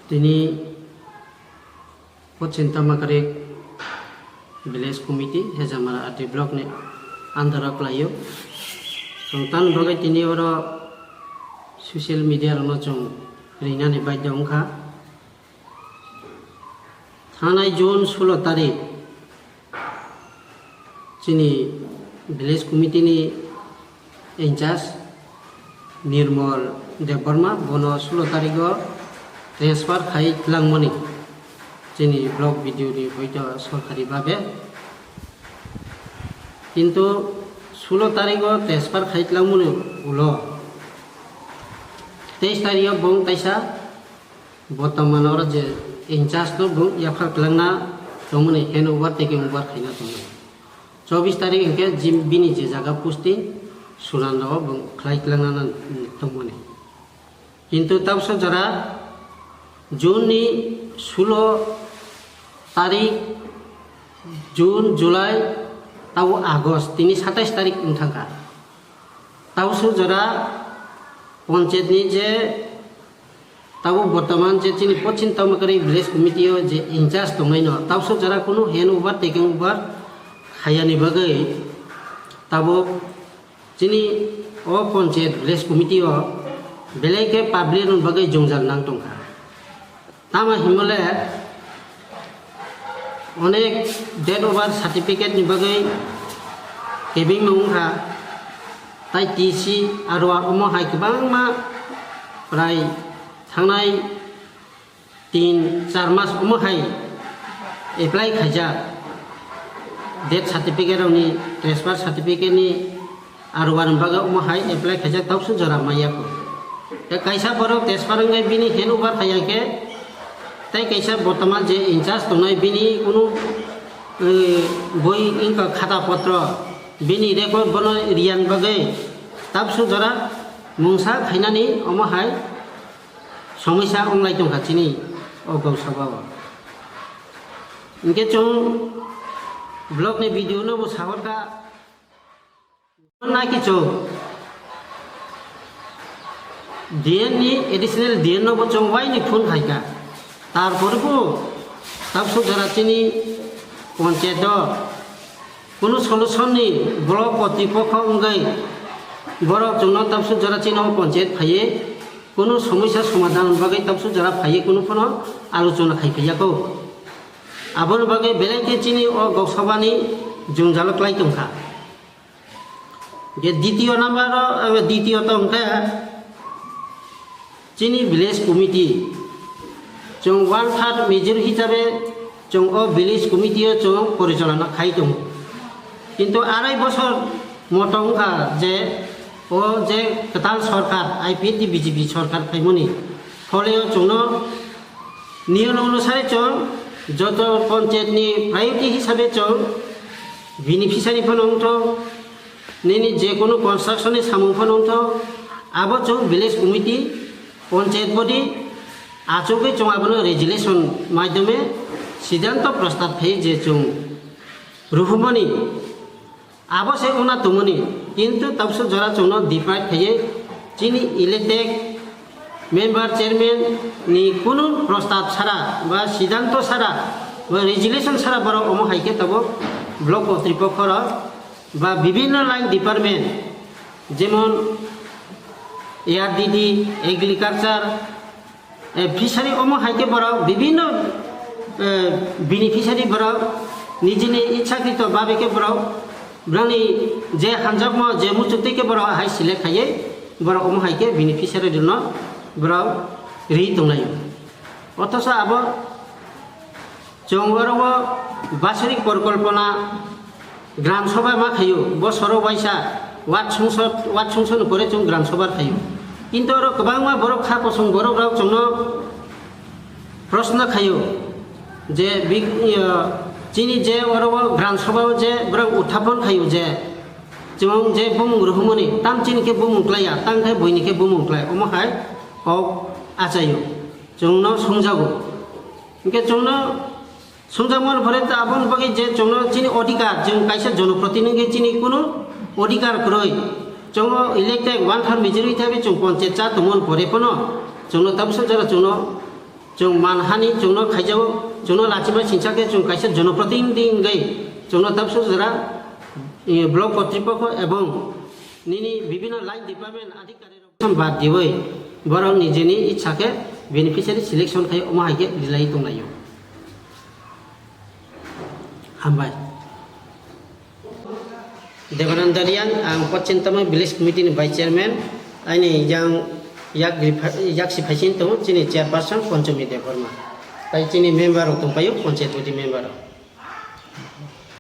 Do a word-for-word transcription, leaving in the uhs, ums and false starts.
Tini Pochin Tamakari Village Committee Hejamara R D Block ni under o khlaio. Chwng tan bagwi tini oro social media rokno chwng rinani baidhyo wngkha. Thangnai June sulo tarik chini village committee ni in charge Nirmal Debbarma, bono sulo tarigo transfer khai tlangmani chini block B D O ni hoito sorkari babe. Kintu sulo tarigo transfer khai tlangmani ulo teis tarigo bong taisa bortoman oro je in charge no bong yaphar tlangna tongmani, hand over, taking over khaina tongmani. Chobis tarik hwnkhe jim-, bini je jaga posting Sunandago bong khlai tlangna tongmani. Kintu tabso jora June ni sulo tarik, June, July, tabo August, tini satais tarik wng thangkha. Tabso jora panchayat ni je tabo bortoman je chini Pochin Tamakari Village Committee o je in charge tongnaino, tabso jora kunu hand over, taking over khayani bagwi tabo chini o panchayat Village Committee o belai khe public rokni bagwi jwngjal nang tongkha. Tamo himole onek death over certificate ni bagwi kebengma wngkha, tai T C aro omo hai kwbangma prai thangnai tin char mas omo hai apply khaijak death certificate rokni, transfer certificate ni, aro ani bagwi omo hai apply khaijak, tabso jora maya kho. Tei kaisa borok transfer wngwi bini hand over khaiya khe, tei kaisa bortoman je in charge tongnai bini kunu, eh, boi wngkha khata potro, bini record bono riyan bagwi tabso jora mungsa khainani omo hai Somisa wnglai tongkha chini o Gausaba o. Hinkhe chwng block ni video no bo sahorkha. Naki chwng D N ni additional D N no bo chwng waini phone khaikha. Tarpore bo tabso jora chini panchayat o Kunu solution ni block kotri pokho wngwi borok chwngno tabso jora chini o panchayat phaiwi kunu somosya somadhan bagwi tabso jora phaiwi kunu phano alochona khai phaiya kho. Aboni bagwi belai khe chini o Gausaba ni jwngjalo klai tongkha. Je ditiyo number o, eh, ditiyo to hwnkhe Chini village committee, chwng one third major hisabe chwng o village committee o chwng porichalona khai tongo. Kintu arai bosor moto wngkha je o je kwtal sorkar, I P F T B J P sorkar phaimani phole o chwngno niyom onusare chwng joto panchayat ni priority hisabe chwng beneficiary phano wngthok, nini je kunu construction ni samung phano wngthok, abo chwng village committee, panchayat body achugwi chwng abono resolution maidhyome siddhanto prostab khai je chwng ruhumani abo se wngna tongmani, kintu tabso jora chwngno deprive khaiwi chini elected member, chairman ni kunu prostab sara ba siddhanto sara ba resolution sara borok omo hai khe tabuk block kotri pokho rok ba bibhinno line department, jemon A R D D, agriculture, eh, fishery, omo hai khe borok bibhinno, eh, beneficiary borok nijini ichhakrito babe khe borok, borokni je hamjakma je muchungtwi khe borok hai select khaiwi borok omo hai khe beneficiary rokno borok ri tonglaio. Othocho abo Chwng oro o basarik porikolpona gram sabha ma khaio, bosoro waisa ward songso, ward songso ni pore chwng gram sabha khaio. Kintu oro kwbangma borok kha kosong borok rok chwngno proshno khaio je big, eh, chini je oro o gram sabha o je borok uthapon khaio je chwng je bumung rohormani tam chini khe bumung klaiya, tam khe buini khe bumung klai, omo hai kok achaio, chwngno songjago. Hinkhe chwngno songjakmani pore ta aboni bagwi je chwngno chini odhikar, chwng kaisa jonoprotinidhi chini kunu odhikar kwrwi. Chwngno elected one third majority hisabe chwng panchayat cha tongmani pore phano chwngno tabuksa jora chwngno Chwng manhani chwngno khaijago, chwngno lachima singsa khe chwng kaisa jonoprotinidhi wngwi chwngno tabuk jora, eh, block kotripokho ebong nini bibhino line department adhikari rok bad diwi borok nijini ichha khe beneficiary selection khai omo hai khe rilai tonglaio. Hambai. Debananda Riang, ang Pachim Tama Village Committee ni Vice Chairman, aini yang yak, yak si phaisin tongo chini Chairperson Panchami Debbarma. Tai chini member rok tongpaio, Panchayat Body member rok.